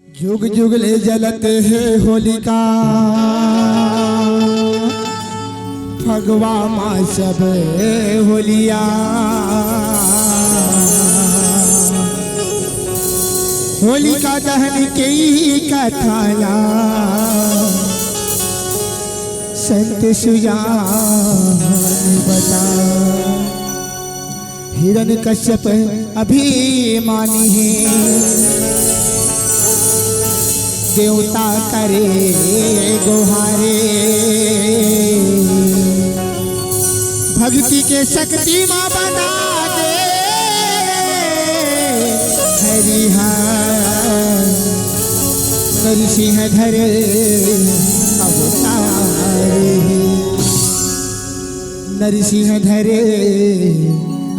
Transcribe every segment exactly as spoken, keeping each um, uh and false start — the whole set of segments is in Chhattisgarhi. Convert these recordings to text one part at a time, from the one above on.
जुग जुग ले जलत हे होलिका, फगवा मा सब होलिया। होलिका दहन के कथा ला संत सुजान बता। हिरण्यकश्यप अभिमानी हे, देवता करे गोहारे। भक्ति के शक्ति मा बना दे हरि हा, नरसिंह धरे अवतार हे। नरसिंह धरे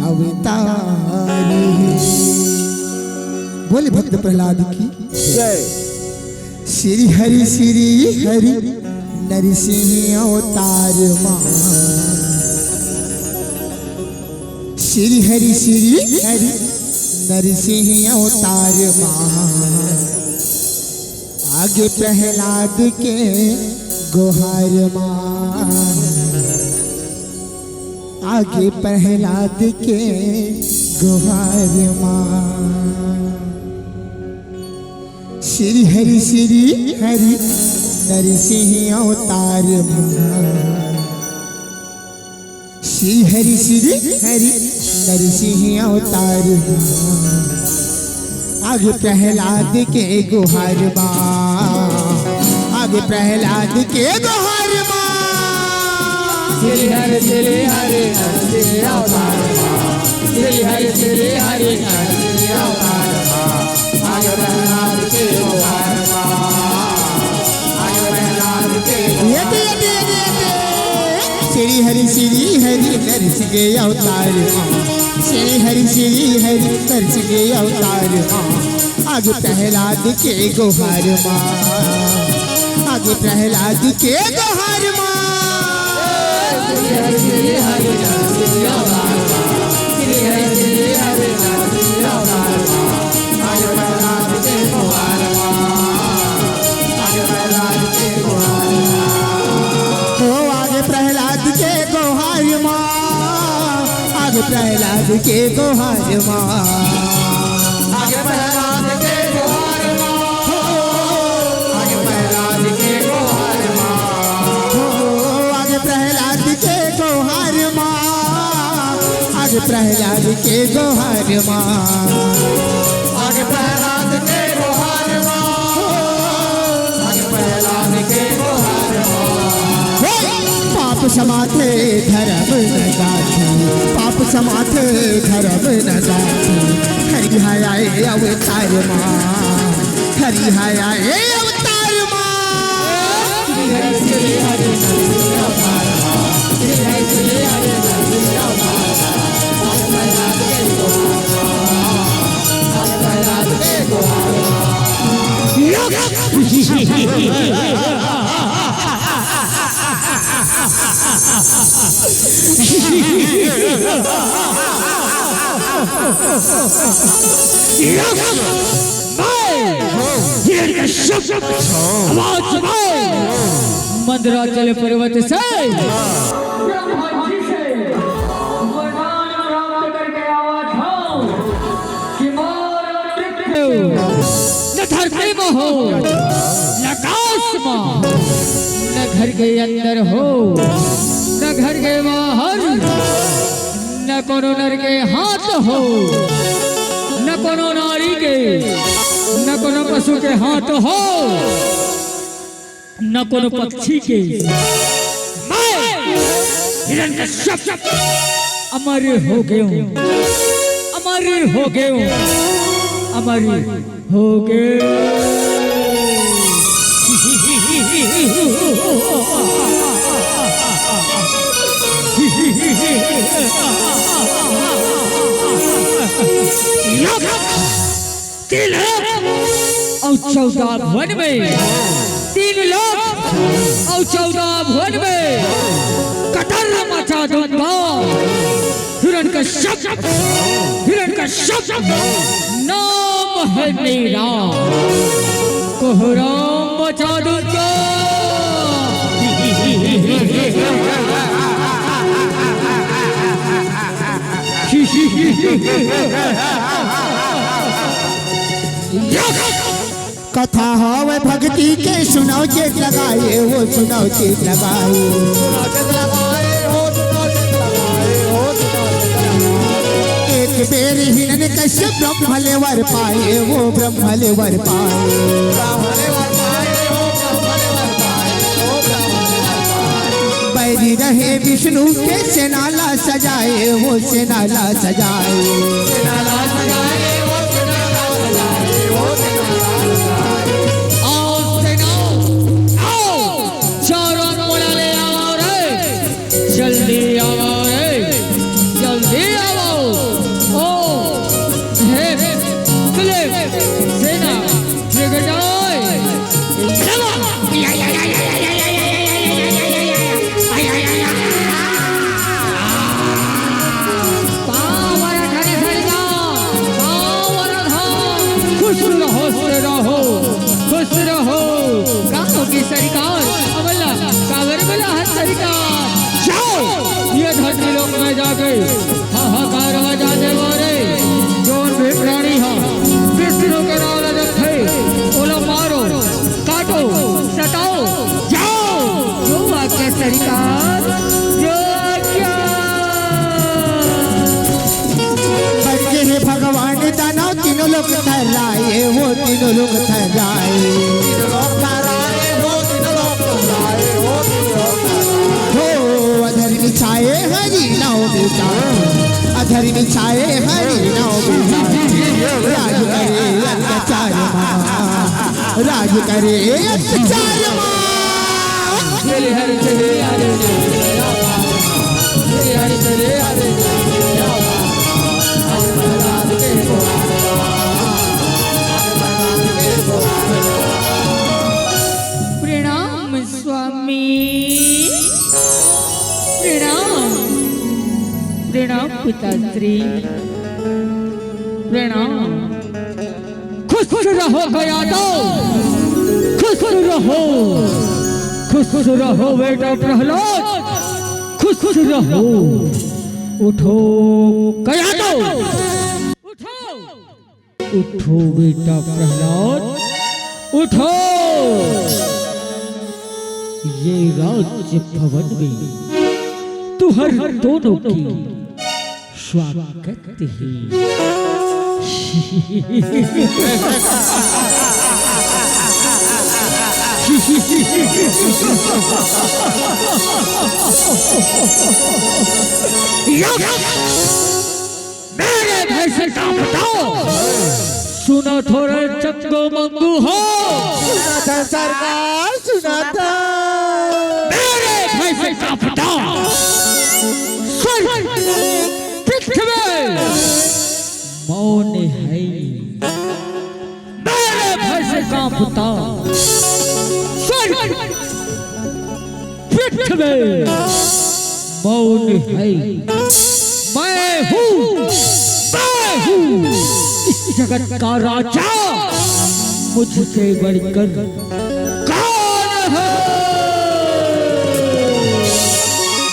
अवतार हे। बोले भक्त प्रहलाद की जय। श्री हरि श्री हरि नरसिंह अवतार मा। श्री हरि श्री हरि नरसिंह अवतार मा। आगे प्रहलाद के गोहार मा। आगे प्रहलाद के गोहार मा। श्री हरि श्री हरि नरसिंह अवतार मा। श्री हरि श्री हरि नरसिंह अवतार मा। आगे प्रहलाद के गोहार मा। आगे प्रहलाद के गोहार मा। श्री हरि श्री हरि नरसिंह अवतार मा। श्री हरि श्री हरि नरसिंह अवतार मा। आगे प्रहलाद के गोहार मा। आगे प्रहलाद के यते, यते, यते, यते। श्री हरि श्री हरि नरसिंह अवतार मा। श्री हरि श्री हरि नरसिंह अवतार मा। आगे प्रहलाद के गोहार मा। आगे प्रहलाद के गोहार मा। श्री हरि श्री हरि नरसिंह अवतार मा। श्री हरि श्री हरि नरसिंह अवतार मा। आगे प्रहलाद के गोहार मा। आगे प्रहलाद के गोहार मा। ओ आगे प्रहलाद के गोहार मा। आगे प्रहलाद के गोहार मा। आगे प्रहलाद के गोहार मा। आगे प्रहलाद के गोहार मा। ओ आगे प्रहलाद के गोहार मा। आगे प्रहलाद के गोहार मा। आगे प्रहलाद के गोहार मा। आगे प्रहलाद के गोहार मा। हे! पाप समाथे धर्म न गाथे, पाप समाथे धर्म न गाथे। हरि हा आए अवतार मा। हरि हा आए अवतार मा। मैं हिरण्यकश्यप आवाज में मंदराचल पर्वत से ब्रह्मा जी से वरदान प्राप्त करके आवा था कि मारा मृत्यु न धरती में हो, न आकाश में, न घर के अंदर हो, न घर के बाहर, न कोनो नर के हाथ हो, न कोनो नारी के, न कोनो पशु के हाथ हो, न कोनो पक्षी के। मैं हिरण्यकश्यप अमर हो गयो, अमर हो गयो, अमर हो गयो। तीन लोक अउ चौदह भुवन में, तीन लोक अउ चौदह भुवन में कदर मचा दूंगा। हिरण्यकश्यप, हिरण्यकश्यप नाम है मेरा। कोहराम मचा दूंगा। कथा हवय भक्ति के, सुनव चित लगाए, ओ सुनव चित लगाए। एक बेर हिरण्यकश्यप ब्रह्म ले वर पाए, ओ ब्रह्म ले वर पाए। बैरी रहे विष्णु के सेना ला सजाए, ओ सेना ला सजाए। आओ सेना, आओ, चारों मुड़ा ले आओ रे, जल्दी आओ रे, जल्दी आओ। ओ, हे, क्लेव, सेना, विघटाय, सेना। खुश रहो, खुश रहो, खुश रहो। का होगे सरकार? अबला, काबर बला हस सरकार? जाओ, ये धरती लोक में जाके हाहाकार मचा देवो रे। जोन भी प्राणी हा विष्णु के नाम लेथे, ओला मारो, काटो, सताओ, जाओ। जो आज्ञा सरकार, जो आज्ञा। बन गे हे भगवान दानव, तीनों लोक थर्राए, ओ तीनों लोक थर्राए। हो अधर्मी छाए हरि नाव बिचार, अधर्मी छाए हरि नाव बिचार। राज करे अत्याचार मा, राज करे अत्याचार मा। प्रणाम स्वामी, प्रणाम, प्रणाम पिताश्री, प्रणाम। खुश रहो गया तो, खुश रहो, खुश रहो बेटा प्रहलाद, खुश रहो। उठो गया तो, उठो। उठो बेटा प्रहलाद, उठो। ये राज्य भवन में तुहर दोनों की स्वागत है। मेरे भय से कांपता हूँ। सुना थोड़ा चंगो मंगू हो। सुना था सरकार, सुना था। मेरे भय से कांपता हूँ। स्वर्ग, पृथ्वी, मौन है। मेरे भय से कांपता स्वर्ग, पृथ्वी, मौन है। मैं हूँ, मैं हूँ इस जगत का राजा, मुझसे बढ़कर कौन है?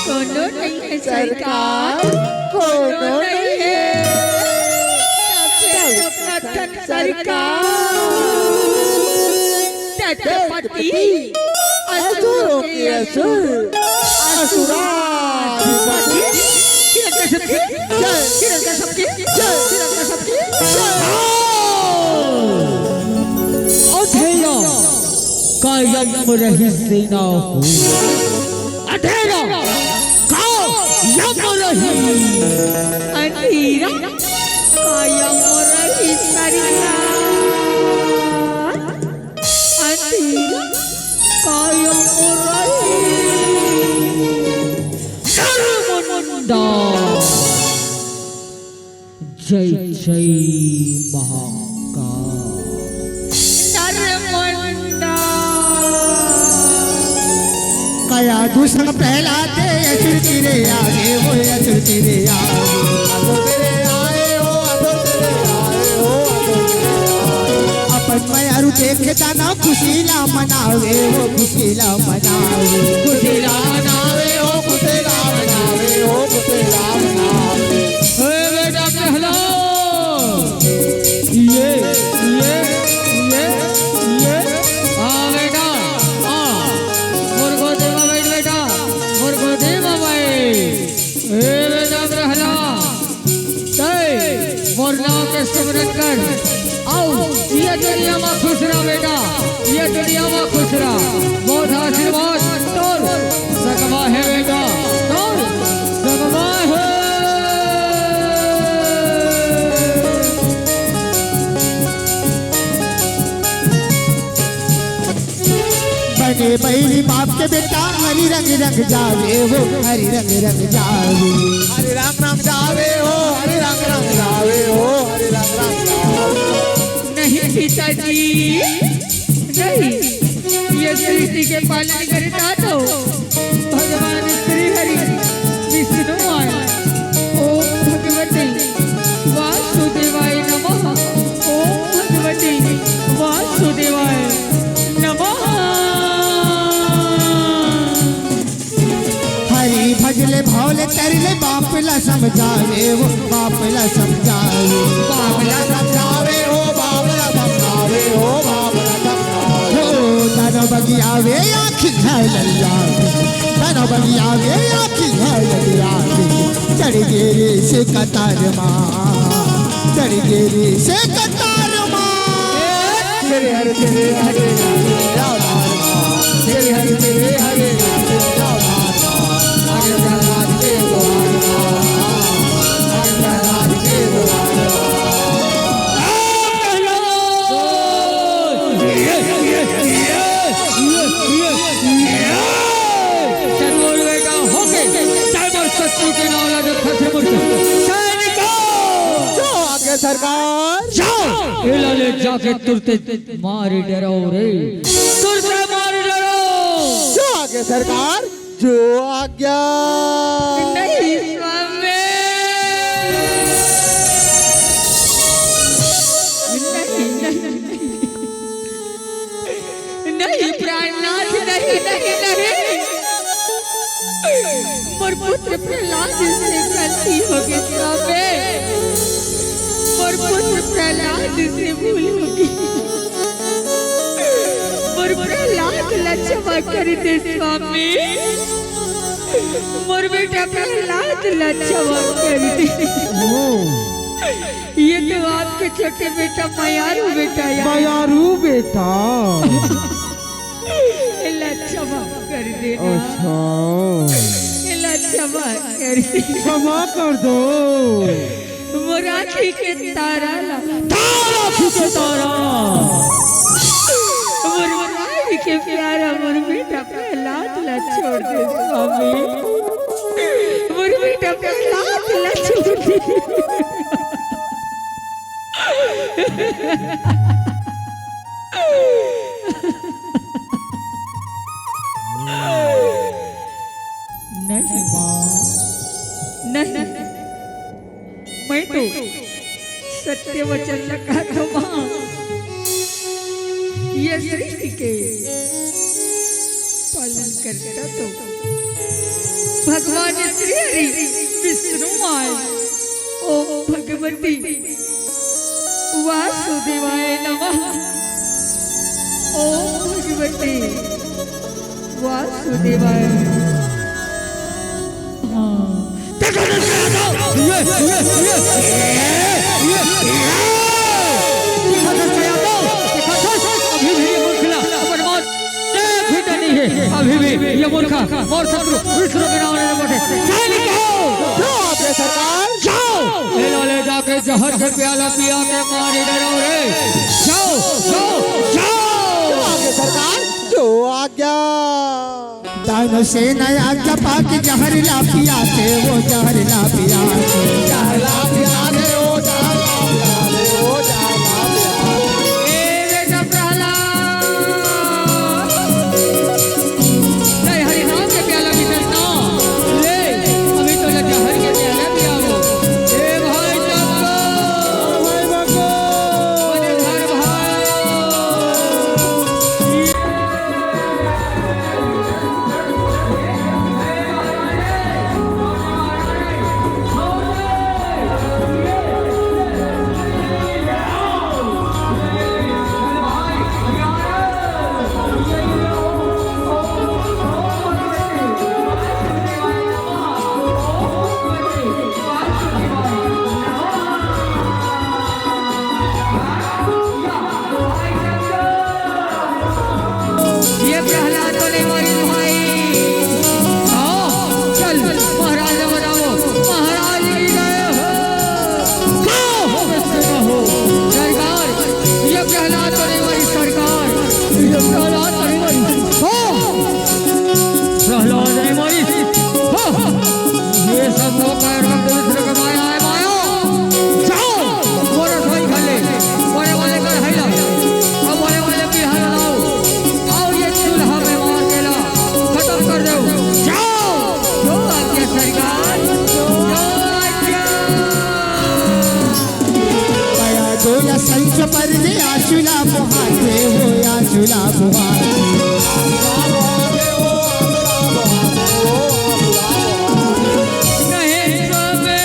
कोनो नहीं है सरकार, कोनो नहीं है। सबसे प्रथम सरकार। छत्रपति असुरों के असुर, असुराधिपति। हिरण्यकश्यप की जय, हिरण्यकश्यप की जय, हिरण्यकश्यप की जय। अंधेरा कायम रही सेना हो। अंधेरा कायम रही। अंधेरा कायम रही सरकार। अंधेरा कायम रही। नरमुंडा। जय जय महाकाल। नरमुंडा। कया दू संग प्रहलाद दे, असुर तेरे आगे, वो असुर तेरे आगे। अपन मैं अरु एक दाना खुशी ला मनावे, ओ खुशी ला मनावे। खुशी ला मनावे, ओ खुशी ला मनावे, ओ खुशी ला मनावे। ए बेटा प्रहलाद, ये, ये, ये, ये, आ बेटा, आ, मोर गोदी में बैठ बेटा, मोर गोदी में बैठ। ए बेटा प्रहलाद, तै मोर नाम के सिमरन कर, अउ ये दुनिया मा खुश रह बेटा, ये दुनिया मा खुश रह। बहुत आशीर्वाद तोर सकमा हे बेटा, तोर सकमा हे। बने बइरी बाप के बेटा, हरी रंग रंग जावे हो, हरी रंग रंग जावे। हरी रंग रंग जावे हो, हरी रंग रंग जावे हो, हरी रंग रंग जावे। नहीं पिताजी, नहीं, ये सृष्टि के पालन करता तो भगवान श्री हरि विष्णु आए। ओम भगवते वासुदेवाय नमः। ओम भगवते वासुदेवाय नमः। हरि भजले भावले तरले बाप ला समझावे हो, बाप ला समझावे। बाप ला समझावे हो, बाप ला समझावे हो, बाप ला समझावे। हो, दानव बगियावे आखी है ललिया, दानव बगियावे आखी है ललिया। चढ़ गे रे से कतार मा, चढ़ गे रे से कतार मा। तेरे हरे तेरे हरे राम राम, तेरे हरे तेरे हरे राम राम। आगे प्रहलाद के द्वार, आगे प्रहलाद के द्वार। चतुर बेटा होके, साइबर शत्रु के नाम ला जो खत्म कर। सैनिकों! जो आगे सरकार। जाओ, एला ले जाके तुरते मार डराओ रे, तुरते मार डराओ। जो आगे सरकार, जो आज्ञा। नहीं स्वामी, नहीं, नहीं, नहीं। नहीं प्राणनाथ, नहीं, नहीं, नहीं। मोर पुत्र प्रहलाद से गलती हो गई स्वामी, मोर पुत्र प्रहलाद से भूल हो गई। मोर प्रहलाद ला क्षमा कर दे स्वामी, मोर बेटा प्रहलाद ला क्षमा कर दे। ये तो आपके छोटे बेटा मयारू बेटा यार। मयारू बेटा। एला क्षमा कर देना। अच्छा। एला क्षमा कर दे। क्षमा कर दो। मोर आँखी के तारा ला। तारा खींचे तारा। मोर माई के प्यारा मोर बेटा प्रहलाद ला छोड़ दे स्वामी। मोर बेटा प्रहलाद ला छोड़ दे। नहीं माँ, नहीं, मैं तो सत्य वचन रखा था माँ। ये सृष्टि के पालन करता तो भगवान श्री हरि विष्णु आए। ओम भगवती वासुदेवाय नमः। ओम भगवती वासुदेवाय। हाँ। देखो, देखो, देखो। ये, ये, ये, ये, ये, ये। देखो, देखो, देखो। अभी भी ये मूर्ख ला, अपन मौत देख भी नहीं है। अभी भी ये मूर्ख और शत्रु विष्णु के नाम लेने बैठे। सैनिक हो। जो आपके सरकार। जाओ। ले लो, ले जाके जहर के प्याला पिया के मार डराओ रे। जाओ, जाओ, जाओ। जो आपके सरकार। जो आज्ञा। दानव सेना आज्ञा पाके जहर ला पिया के, वो जहर ला पिया के। जहर ला पिया के, वो जहर ला पिया के, वो जहर ला पिया के। ए बेटा प्रहलाद, ले हरि नाम के प्याला पीतस ना। ले, अभी तो ले जहर के प्याला पियावो। ए भाई चंदू, भाई बको। अरे घर भाई। प्रहलाद तो नहीं मरिस सरकार, ये प्रहलाद तो नहीं मरिस। हाँ, प्रहलाद नहीं मरिस। हाँ, ये सब लोग पैर रख दे, दूसरे के माया है, माया। जाओ, वो रसोई घर ले, बड़े वाले घर है ला, अब बड़े वाले बिहार लाओ, आओ ये चूल्हा में मार के ला, खत्म कर दो। जाओ, जो आज्ञा सरकार, जो आज्ञा। कया दो या संच पर रे आशुला बुहाते हो, आशुला बुहाते। नहीं स्वामी।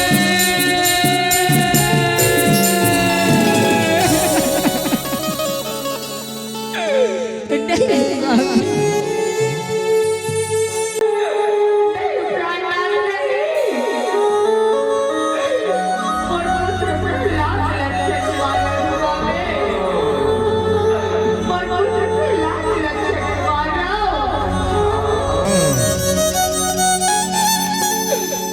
नहीं स्वामी।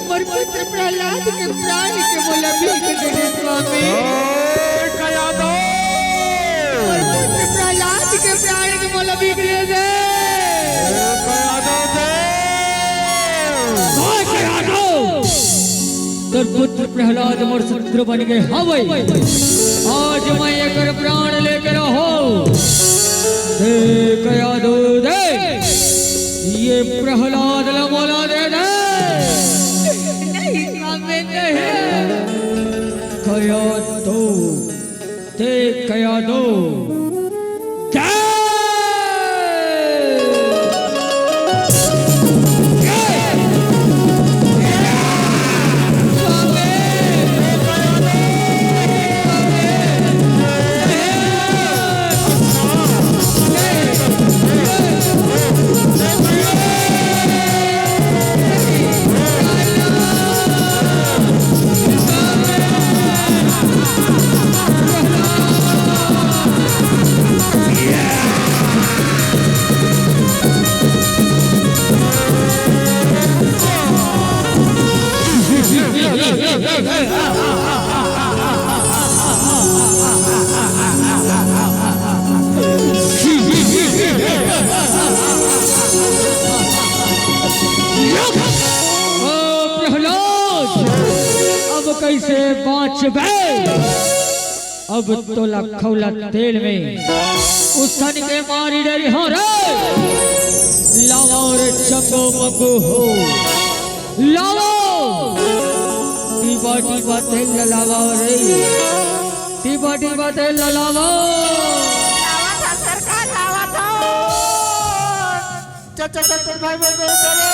मोर पुत्र प्रहलाद के प्राण के मोला भीख दे दे स्वामी। ए, कया दो। मोर पुत्र प्रहलाद के प्राण के मोला भीख दे दे। ए, कया दो दे। ओए, कया दो। तोर पुत्र प्रहलाद मोर शत्रु बन गे हवय। आज मैं एकर प्राण लेके रहो। दे कया दो दे। ये प्रहलाद ला मोला दे दे। नहीं स्वामी, नहीं। कया दो, दे कया दो। दे। ओ प्रहलाद, अब कइसे बाँचबे? अब तोला खउला तेल में उसन के मारी डरिहँव रे। लावव रे चंगो मंगो हो, लावव। टीबा टीबा तेल ला लावव रे, टीबा टीबा तेल ला लावव। लावत हँव सरकार, लावत हँव। चल, चल, चल, चल, भाई, भाई, भाई, चलो।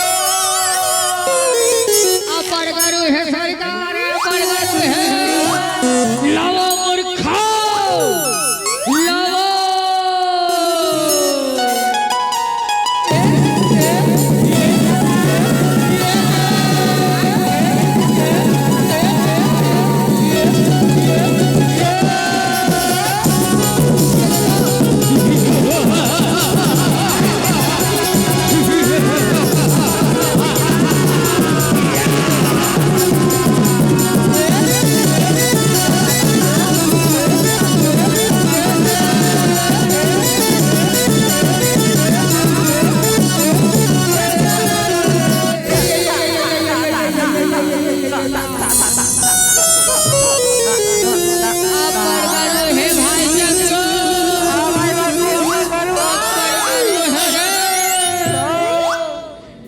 अब्बड़ गरू हे सरकार, अब्बड़ गरू हे। लावव मूर्खा, लावव।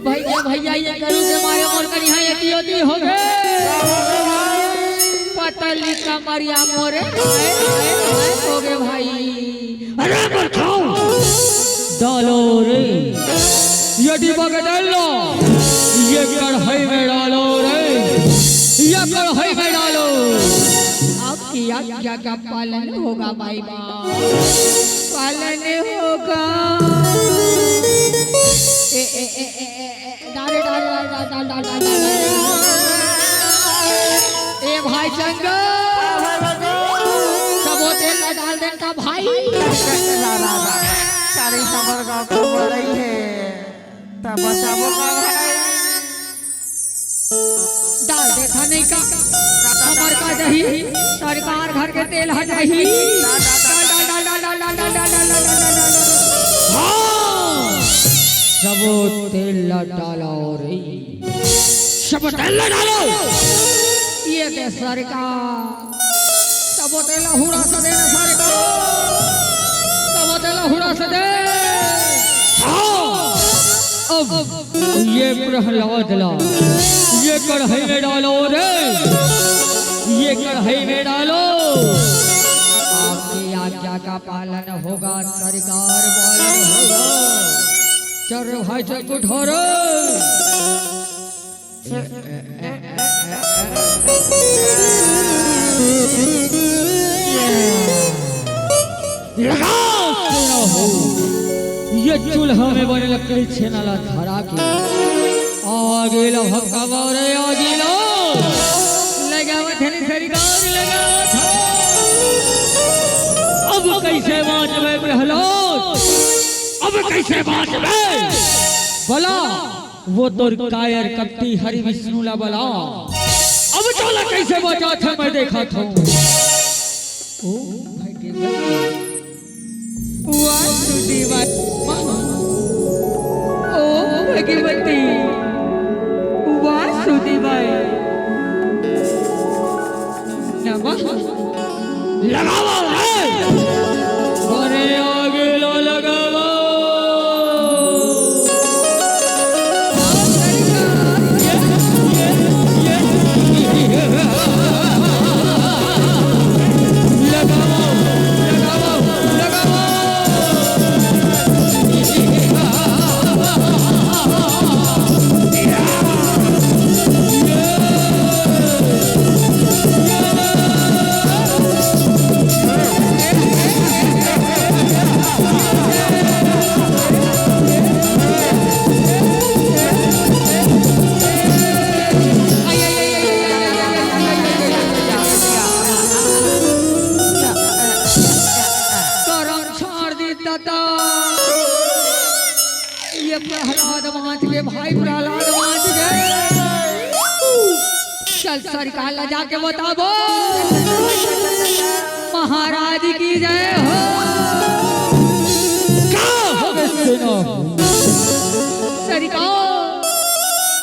भैया, भैया, ये गरू के मारे मोर कनिहा एती ओती हो गे। पतली कमरिया मोरे, हाय, हाय, हाय, हो गे भाई। अरे मूर्खा, डालो रे, ये डिब्बा के डाल लो, ये कढ़ाई में डालो रे, ये कढ़ाई में डालो। अब की आज्ञा का पालन होगा भाई, पालन होगा। ए, ए, ए, ए, ए, ए, डाल, डाल, डाल। ए भाई चंगो, हाँ भाई बंधु। सबो तेल ला डाल देन का भाई। ला, ला, ला। सारी हमर गाँव के बड़ई हे, त बचाबो का भाई? डाल देथा नहीं का? हमर का जाही, सरकार घर के तेल ह जाही। डाल, डाल, डाल, डाल, डाल। सबो तेल ला डालो रे। सबो तेल ला डालो। ये के सरकार। सबो तेल ला हुड़ा से दे ना सरकार। सबो तेल ला हुड़ा से दे। हाँ। अब ये प्रहलाद ला ये कढ़ाई में डालो रे। ये कढ़ाई में डालो। आपकी आज्ञा का पालन होगा सरकार, पालन होगा। चल रे भाई, चल उठो रे। लगाओ तेरा हो। ये चूल्हा में बने लकड़ी छेना ला धरा के आगे ला भक्का मारे आगे ला। लगावत है सरकार, लगावत है। अब कैसे बाँचबे प्रहलाद? अब कैसे बाँचबे? बोला, वो तोर कायर कपटी हरि विष्णु ला बला। अब तोला कैसे बचात हे मैं देखत हँव। ओ भाई के भाई। वासुदेवाय नमः। ओ भगवती वासुदेवाय नमः। लगावा रे। अरे आगे ला लगावा। लगावा, लगावा, लगावा। करम छोड़ दी दादा। ये प्रहलाद बाँच गे भाई, प्रहलाद बाँच गे। चल सरकार ला जाके बताबो। महाराज की जय हो। का हो गे सेना? सरकार,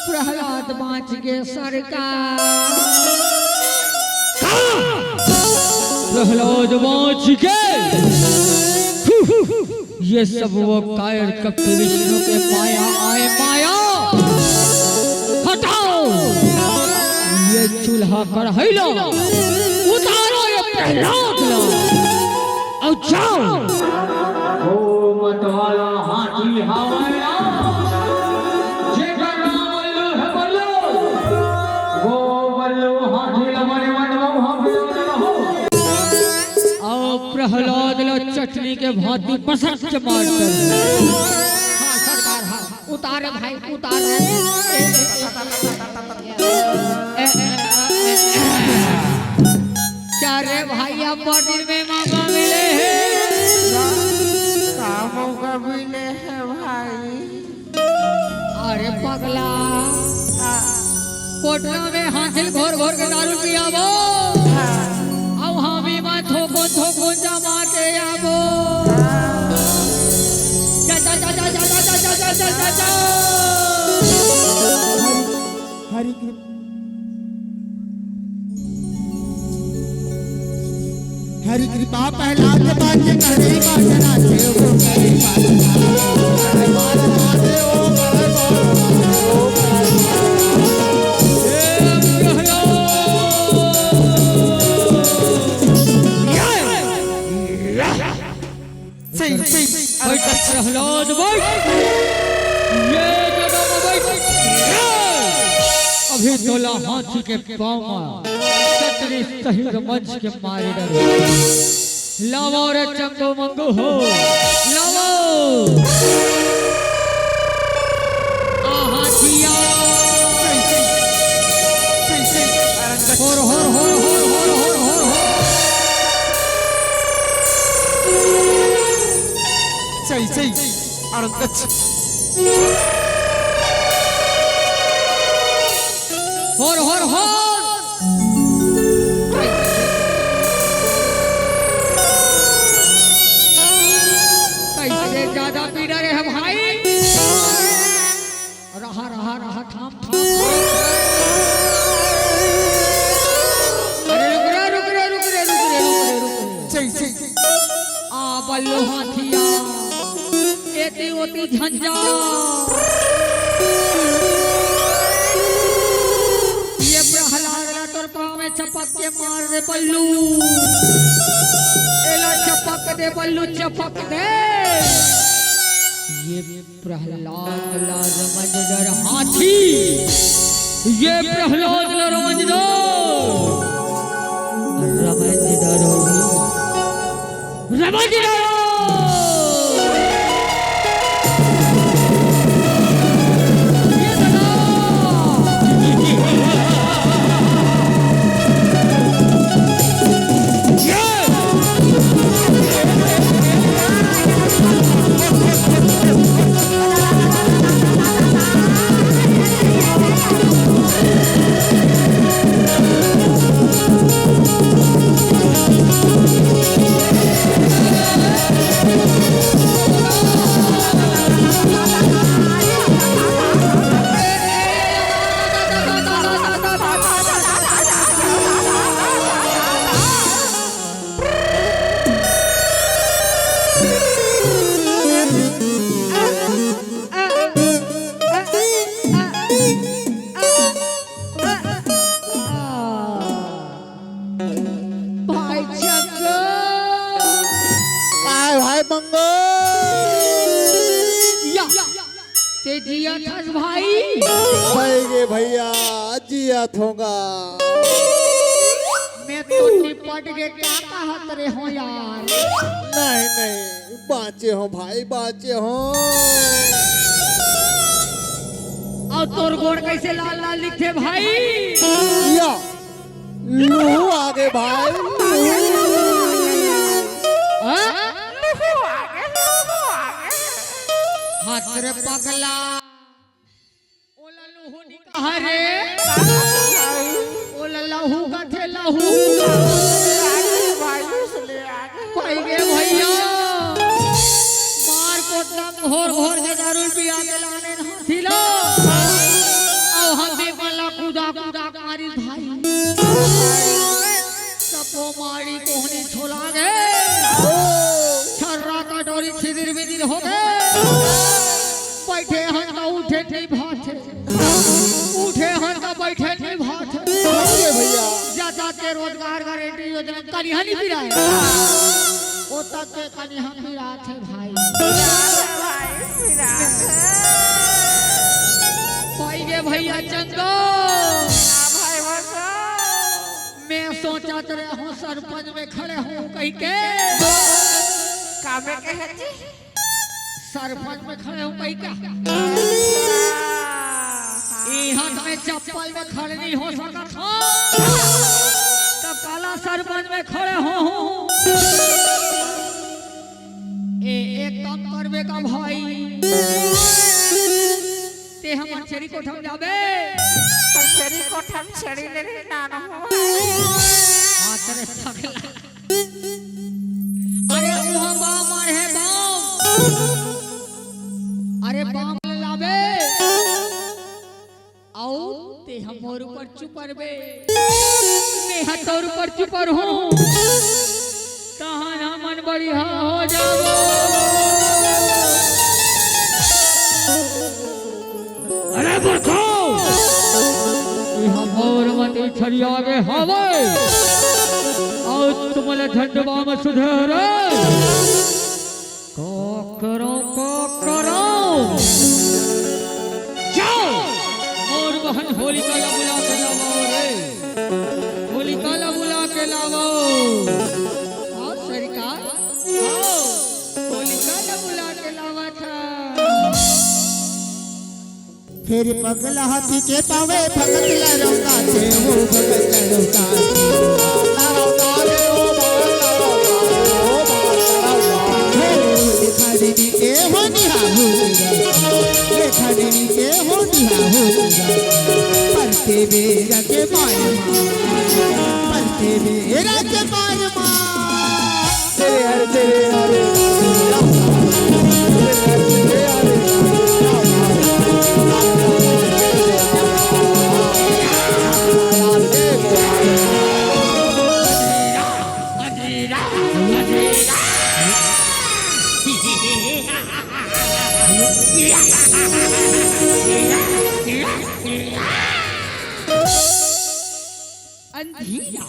प्रहलाद बाँच गे सरकार। का? प्रहलाद बाँच गे। ये सब वो कायर कपटी विष्णु के माया आय माया। हटाओ। ये चूल्हा कढ़ाई ला उतारो, ये प्रहलाद ला। अउ जाओ। वो मतवाला हाथी हवय। जेकर नाम बल्लू हे बल्लू। वो बल्लू हाथी ला बने मन में हम बिलोले रहो। अउ प्रहलाद ला चटनी के भांति पसक के मार कर। हाँ, सरकार, हाँ। उतारे भाई, उतारे। क्या रे भाई, अब बॉर्डर में मौका मिले हे? का मौका मिले हे भाई? अरे पगला, हाँ। कोटरा में हाथी घोर घोर के दारू पियाबो। हाँ। अब हामी मा थोकोन थोकोन जमा के आबो। हाँ। जा, जा, जा। हरि, हरि कृपा। हरि कृपा प्रहलाद बाँचे, करे बाँचना से वो करे बाँचना। सही, सही। बैठ प्रहलाद, बैठ। ये जगह में बैठ। अभी तोला हाथी के पाँव में छतरी सहित मंज के मारे डरे। लावो रे चंगो मंगो हो, लावो। आ हाथिया। सही, सही। सही, सही। होर, होर, होर। सही, सही। अरंगच। होर, होर, होर। कैसे ज्यादा पीड़ा रे हम भाई? लो हाथिया, एती ओती झंझा। ये प्रहलाद ला तोर पाँव में चपक के मार दे बल्लू, एला चपक दे बल्लू, चपक दे। ये प्रहलाद ला रमंज डर हाथी, ये प्रहलाद ला रमंज डर, रमंज डर, रमंज डर। ये दादा। भाई चक्कू। काय भाई मंगू? या, ते जियत हस भाई? भाई गे भैया, जियत हों गा। मैं तो निपट के का कहत रहे हों यार। नहीं, नहीं, बाँचे हों भाई, बाँचे हों। अउ तोर गोड़ कइसे लाल लाल दिखथे भाई? या, लूहू आगे भाई, लूहू। हाँ? हाथ रे पगला। ओला लूहू नी कहा रे। ओला लहू कथे लहू। भाई गे भैया, मार कोटना घोर घोर के दारू पिया के लाने हाथी ला। अउ हाथी मन ला कूदा कूदा के मारिस भाई। सबो माड़ी कोहनी छोला गे। छर्रा कटोरी छिदिर बिदिर हो गे। बइठे हन त उठे नइ भाथे। उठे हन त बइठे नइ भाथे। अरे भैया। जा जा के रोजगार गारंटी योजना कनिहा नइ पिराय। ओ तक के कनिहा पिराथे भाई। पाई गे भैया चंदो। मैं सोचत रहे हों सरपंच में खड़े हों कहिके। का में कहे जी? सरपंच में खड़े हों कहिके। इहाँ मैं चप्पल में खड़े नइ हो सकत हों। त काला सरपंच में खड़े हों। ए, एक काम करबे का भाई? ते हमर छेरी कोठा म जाबे? त छेरी कोठा म छेरी ले रे नाना हो। हाँ, तेरे पगला। अरे, उहाँ बाम मारे हे, बाम। अरे, बाम ले लाबे। अउ ते ह मोर ऊपर चुपरबे, मैं ह तोर ऊपर चुपर हों, तहन हमन बढ़िया हो जाबो। अरे मूर्खो, इहाँ मोर मती छरिया गे हवय, अउ तुमन ला झंडवा म सुधरे। का करंव, का करंव? जाओ, मोर बहन होलिका ला बुला के लावव रे। होलिका ला बुला के लावव। आओ सरकार, आओ, होलिका ला बुला के लावत हँव। फेर पगला हाथी के पाँव में भगत ला रंगाथे, ओ भगत ला रंगाथे। लेखा देनी के हो निहाहू, लेखा देनी के हो निहाहू। परते बेरा के मार मार, परते बेरा के मार मार। तेरे हर तेरे हरे अंधिया।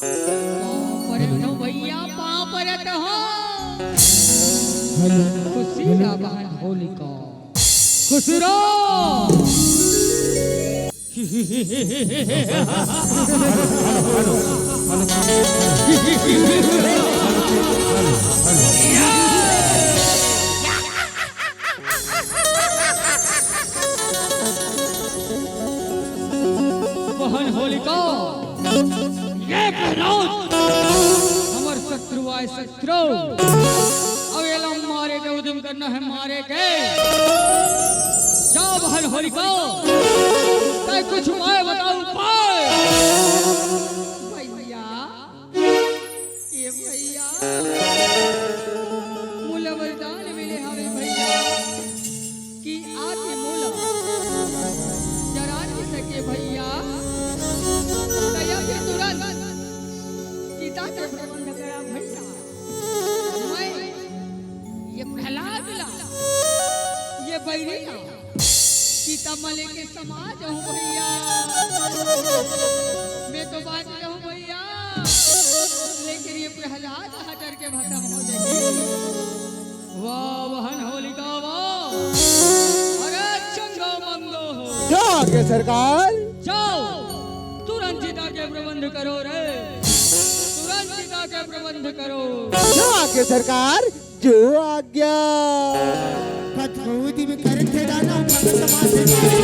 पाँव परत हँव भइया, पाँव परत हँव। खुशी रह बहन होलिका, खुशी रह। बहन होलिका, ये प्रहलाद हमर शत्रु आय, शत्रु। अब एला मारे के उद्यम करना हे, मारे के। जा बहन होलिका, तैं कुछ उपाय बता, उपाय। भइया, ए भइया, मोला वरदान मिले हवे भइया, कि आके मोला जरा नइ सके भइया। दया के तुरंत चिता के प्रबंध करा भइया। मैं ये प्रहलाद ला, ये बैरी ला, चिता म लेके समा जाहूं भइया। मैं तो बांच जाहूं भइया, लेकिन ये प्रहलाद ह जर के भस्म हो जाही। वाह बहन होलिका वाह। अरे चंगा मंगा हो। क्या आज्ञा सरकार? जाओ, तुरंत चिता के प्रबंध करो रे, तुरंत चिता के प्रबंध करो। क्या आज्ञा सरकार? जो आज्ञा। कतको दिम करथे दाना, भगत माथे मारे।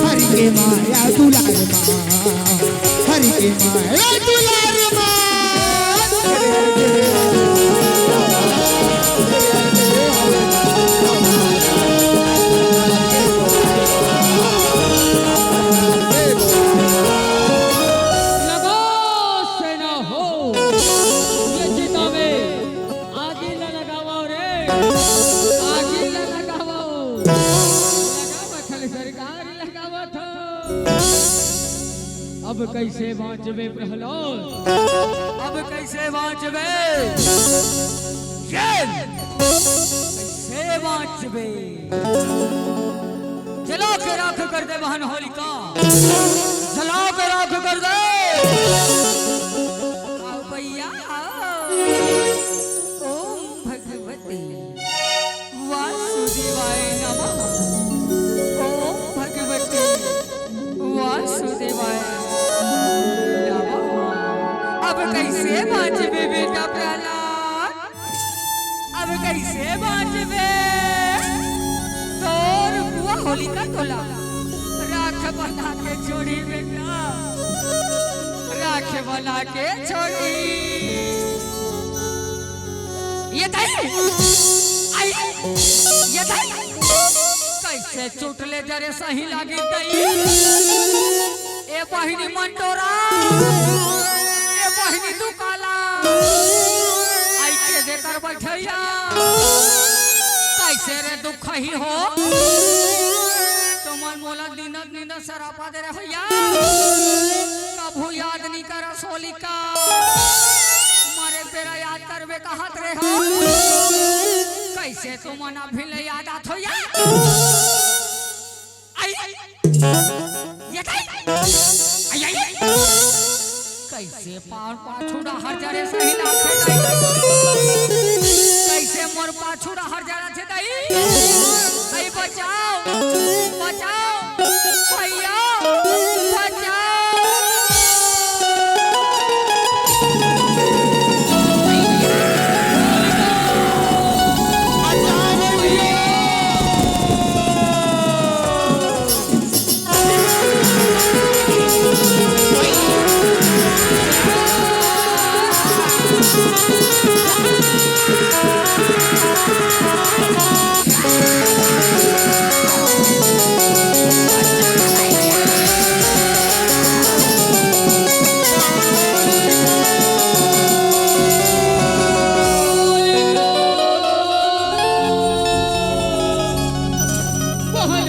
हरि के माया दुलार मा, हरि के माया दुलार मा। लगाओ सेना हो, ये चिता में आगी ला लगावव रे, आगी ला लगावव। लगावत हन सरकार, लगावत हन। अब कइसे बांचबे प्रहलाद, अब कइसे बांचबे? ये कइसे बांचबे? जला के राख कर दे बहन होलिका, जला के राख कर दे। आओ भइया, आओ। ओम भगवते वासुदेवाय नमः। ओम भगवते वासुदेवाय नमः। अब कइसे बांचबे बेटा प्रहलाद? अब कइसे बांचबे? तोर बुआ होलिका तोला राख बना के छोड़ी बेटा, राख बना के छोड़ी। ये दाई, आई, ये दाई, कइसे चोट ले जरे सही लागी दाई। ए बहिनी मंटोरा, ए बहिनी दुकाला, आई के जेकर बैठैया, कइसे रे दुखही हो? तुमन मोला दिन दिन सरापा दे रहे हो यार, कभू याद नइ करस होलिका, मरे बेरा याद करबे कहत रहे हो, कइसे तुमन अभी ले याद आत हो यार? आई, ये दाई, आई, आई, कइसे पाँव पाछू डहर जरे सही लागथे दाई, कइसे मोर पाछू डहर जरथे दाई, दाई बचाओ, बचाओ, भइया, बचाओ।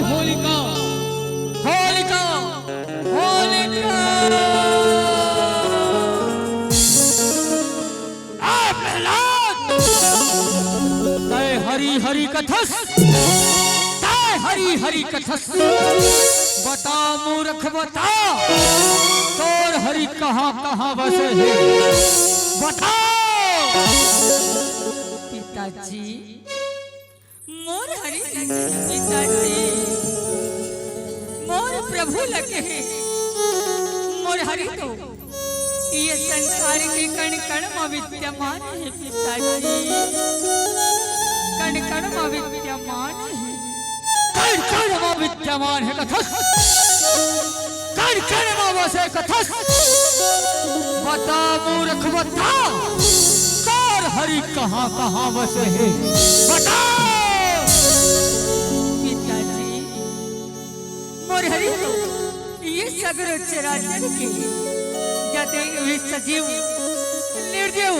होलिका, होलिका, होलिका। आ प्रहलाद, तय हरि हरि कथस, तय हरि हरि कथस। बता मूरख बता, तोर हरि कहाँ कहाँ बसे हे? बता। पिताजी, मोर हरि लगे हे पिताजी, मोर प्रभु लगे हे। मोर हरि तो ये संसार के कण कण म विद्यमान हे पिताजी, कण कण म विद्यमान हे। कण कण म विद्यमान हे कथस। कण कण म बसे कथस। बता मूरख बता, तोर हरि कहाँ कहाँ बसे हे? बता। पिताजी, मोर हरि तो ये सगरो चराचर के जते भी सजीव निर्जीव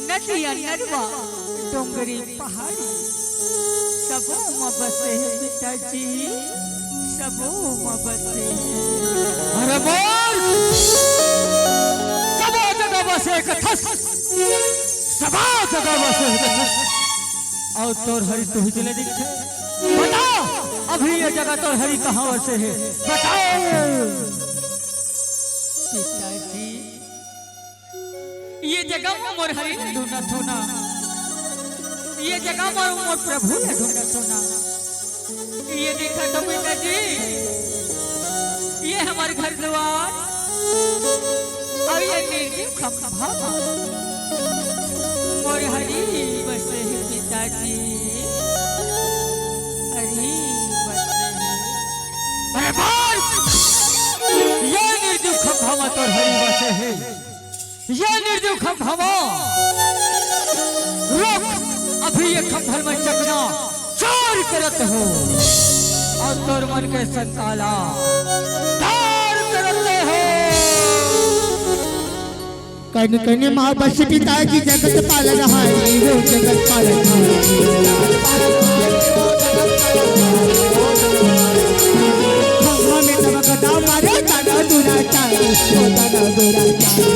नदिया नरवा, डोंगरी पहाड़ी, सबो म बसे हे पिताजी, सबो म बसे हे। अरे बोल, सबो जगह बसे कथस, सबो जगह बसे कथस। अउ तोर हरि तुही चले दिखथे। बता, अभी ये जगह तोर हरि कहाँ बसे हे? बता। पिताजी, ये जगह म मोर हरि ला ढूंढत हों ना, ये जगह म मोर प्रभु ला ढूंढत हों ना। ये देखा तो पिताजी, ये हमर घर दुआर, अउ ये निर्जीव खंभा म मोर हरि बसे हे पिताजी, हरि बसे हे। अरे बोल, ये निर्जीव खंभा म तोर हरि बसे हे। ये निर्जीव खंभा म रोक, अभी ये खंभा ल मैं चकना चूर करत हों, अउ तोर मन के शंका ला दूर करत हों। कन कन म बसे पिताजी जगत पालनहारी, वो जगत पालनहारी। खंभा में दबक दाव मारे, दादा दुराचारी, ओ दादा दुराचारी।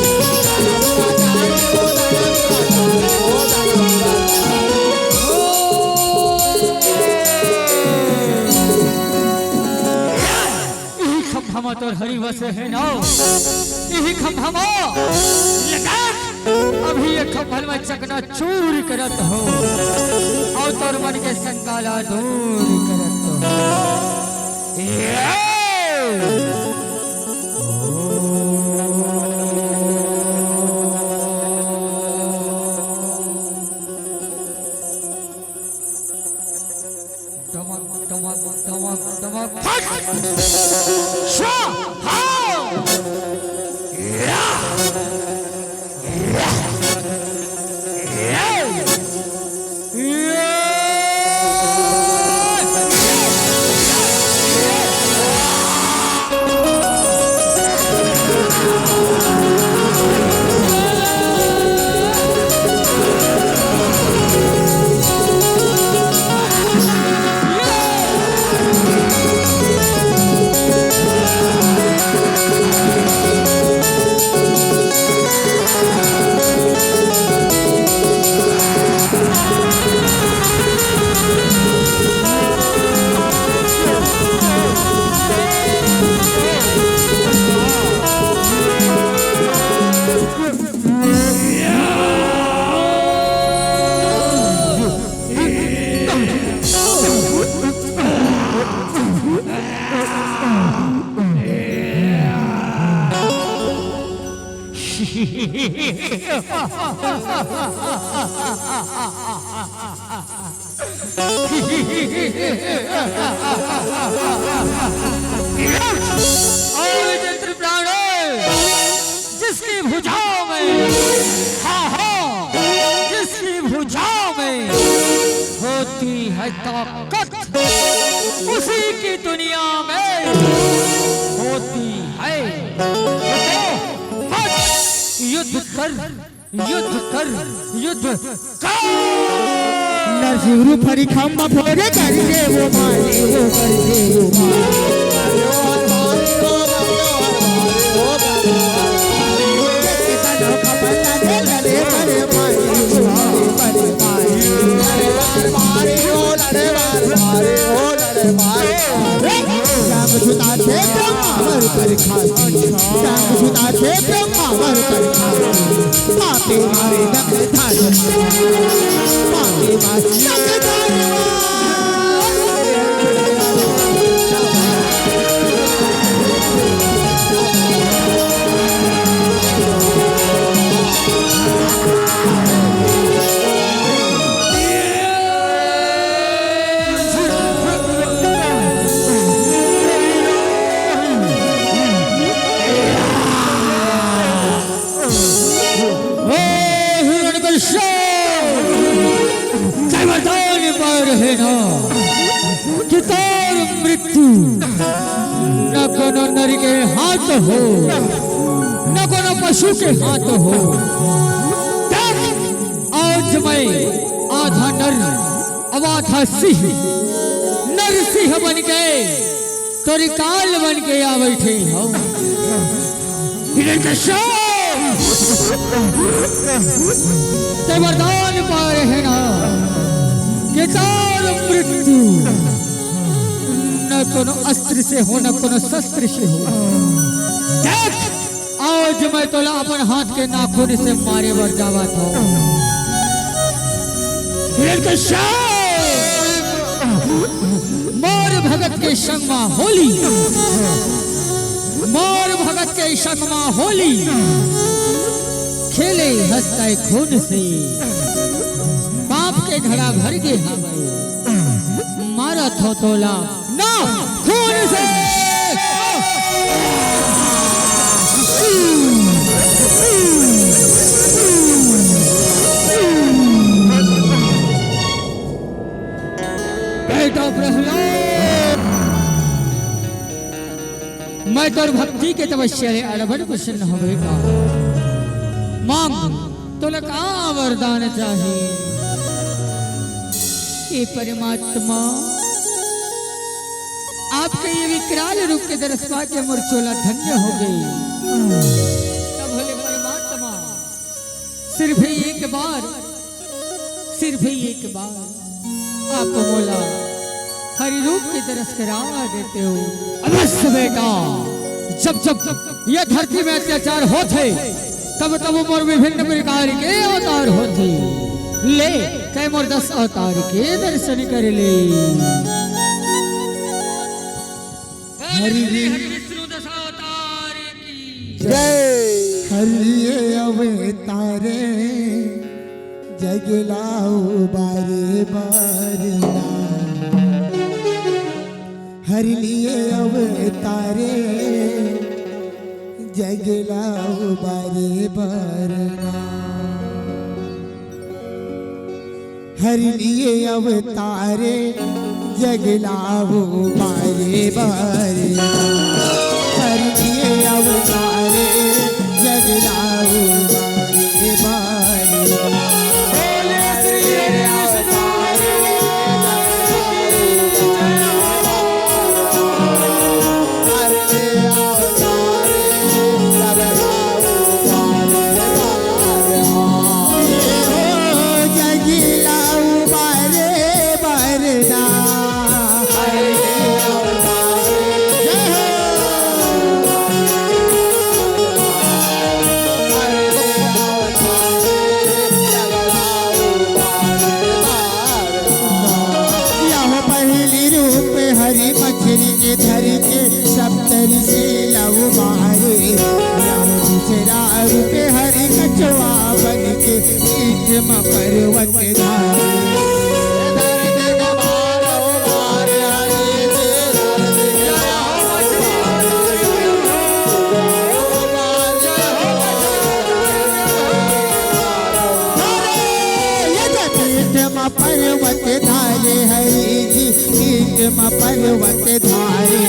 इही खंभा म तोर हरि बसे हे ना, इही खंभा म। ले देख, अभी ये खंभा ल मैं चकनाचूर करत हों, अउ तोर मन के शंका ला दूर करत हों। ये। टमक, टमक, टमक, टमक, फट! स्वाहा! या! या! या! और विचित्र प्राणी, जिसकी भुजाओं में, हाँ, हाँ, जिसकी भुजाओं में होती है ताकत, उसी की दुनिया में होती है। तो बस युद्ध कर, युद्ध कर, युद्ध कर। नरसिंह रूप हरि खम्बा फोरे, कर दे वो मारे, वो कर दे वो मारे। श्याम सुता थे ब्रह्मा वर पर खाती, श्याम सुता थे ब्रह्मा वर पर खाती। पापी मारे दंड धार मारे, पापी मारे दंड धार मारे। ओ हिरण्यकश्यप, तैं वरदान पा रहे ना कि तोर मृत्यु न कोनो नर के हाथ हो, न कोनो पशु के हाथ हो। देख, आज मैं आधा नर, अब आधा सिंह, नर सिंह बन के तोरी काल बन के आ बैठे हँव। हिरण्यकश्यप, तैं वरदान पा रहे ना कि तोर मृत्यु न कोनो अस्त्र से हो, न कोनो शस्त्र से हो। देख, आज मैं तोला अपन हाथ के नाखून से मारे बर जावत हँव। हिरण्यकश्यप, मोर भगत के संग मा होली, मोर भगत के संग मा होली खेले हँस तैं खून से, पाप के घड़ा भर गे हवय, मारत हँव तोला ना खून से। बेटा प्रहलाद, मैं तोर भक्ति के तपस्या ले अड़बड़ प्रसन्न हों बेटा। मांग, तोला का वरदान चाही? हे परमात्मा, आपके ये विकराल रूप के दरस पाके मोर चोला धन्य हो गे। तब भोले परमात्मा, सिर्फ एक बार, सिर्फ एक बार आप मोला हरि रूप के दरस करा देते हो। अवश्य बेटा, जब जब ये धरती में अत्याचार होथे, तब तब मोर विभिन्न प्रकार के अवतार होथे। ले, तैं मोर दस अवतार के दर्शन कर ले। हरि हरि विष्णु दस अवतार की जय। हरि अवतारे जग ला उबारे बर ना। हरि अवतारे जग ला उबारे बर ना। हरि अवतारे जग ला उबारे बर ना। हरि अवतारे जग ला उबारे बर ना। बोले श्री हरि विष्णु यह पहली रूप हरि मछरी के धर के सप्तऋषि लव मारे। यह दूसरा रूप हरि कछवा बन के पीठ म पर्वत धारे। पीठ म पर्वत धारे हरि जी, पीठ म पर्वत धारे।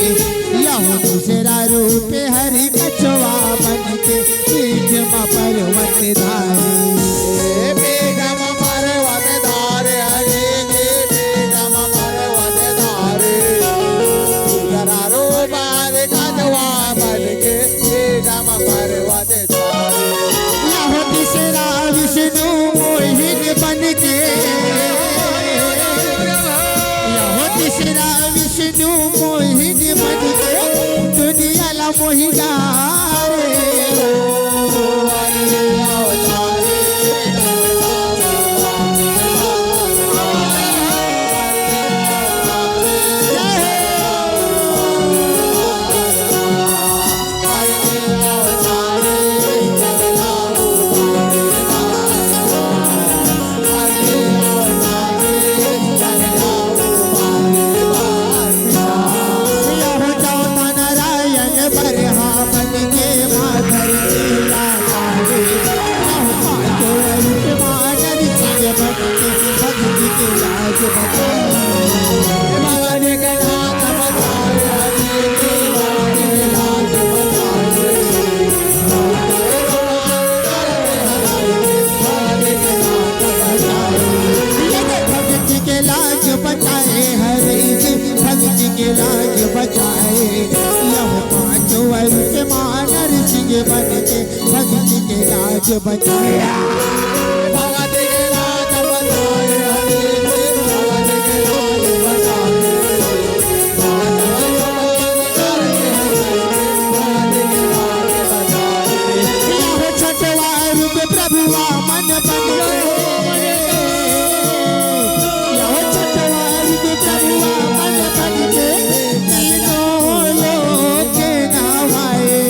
यह दूसरा रूप हरि कछवा बन के पीठ म पर्वत धारे। पीठ म पर्वत धारे हरि यह पांचों रूप मा नरसिंह बन के भगत के लाज बचाए। भगत के लाज बचाए, हरे भगत के लाज बचाए। यह छठवा रूप प्रभु वामन बन के, यह छठवा रूप प्रभु वामन बन के, तीनों लोक नवाए।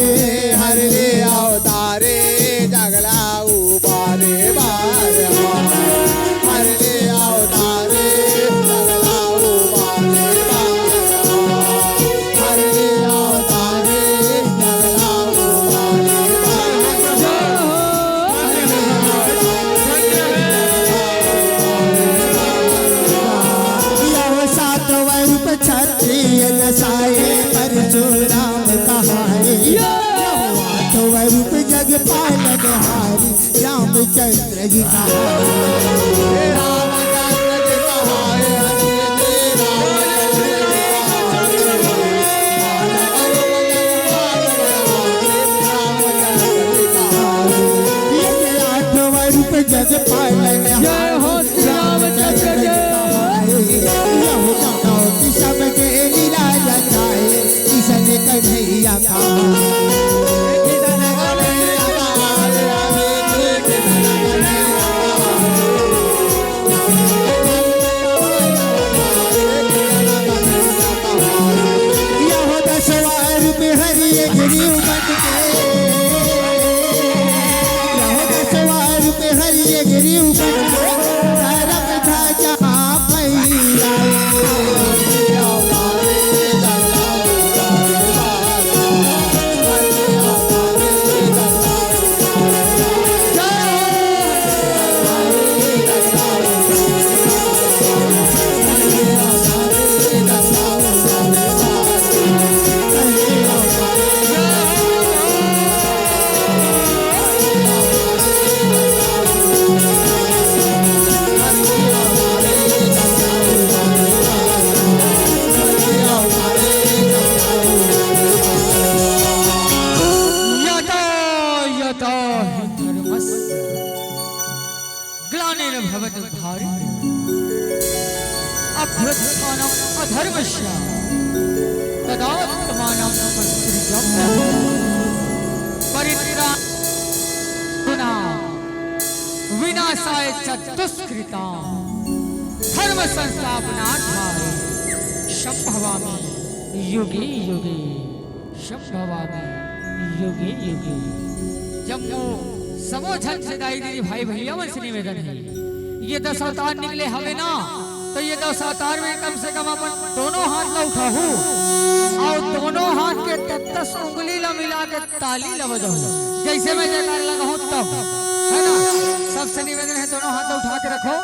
हर ले अवतारे जगला उबारे बार, हर ले अवतारे जगला उबारे बार। यह सातवां रूप क्षत्रिय नसाए, परशुराम कहाए। यह आठवां रूप जग पालनहारी, रामचंद्र जी कहाए। ये आठवां रूप जग पालन जय हो श्री रामचंद्र जय। यह मानव की सबके लीला रचाए, किशन कन्हैया का। यह दसवां रूप हरि एक रूप बन के, यह दसवां रूप हरि एक रूप बन के, धर्म ध्वजा फैलाए। यदा यदा हि धर्मस्य ग्लानिर्भवति भारत। अभ्युत्थानम् अधर्मस्य तदात्मानम् सृजाम्यहम्। परित्राणाय साधूनां विनाशाय च दुष्कृताम्। धर्म संस्थापनार्थाय संभवामि युगे युगे। संभवामि युगे युगे। जम्मो समो झन से दाई दीदी भाई भैया मन से निवेदन हे, ये दस अवतार निकले हवे ना, तो ये दस अवतार में कम से कम अपन दोनों हाथ ला उठाहू अउ दोनों हाथ के दस दस उंगली ला मिला के ताली ला बजाहू। जैसे मैं जयकार लगाहूँ तब, है ना? सबसे निवेदन हे, दोनों हाथ ला उठा के रखो,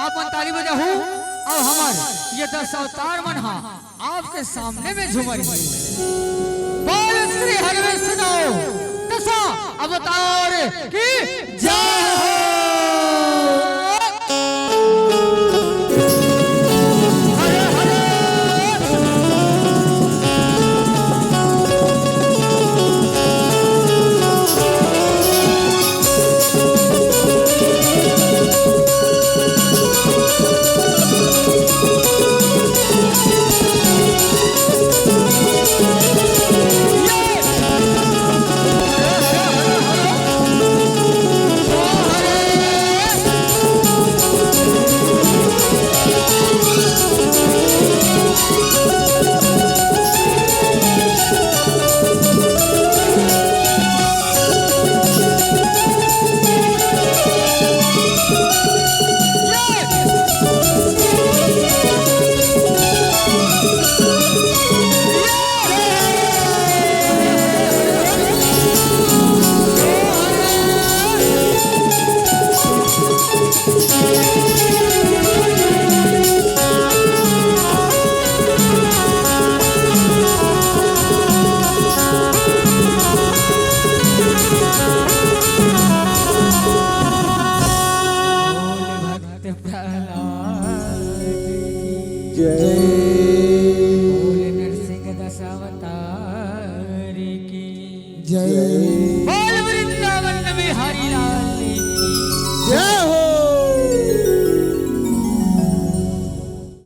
आप मन ताली बजाहू अउ हमर ये दस अवतार मन हा आपके सामने में झूमर। बोल श्री हरि विष्णु दशा अवतार की जय हो। हरे हरे। बोल भक्त प्रहलाद की जय। बोल नरसिंह दशावतार। जय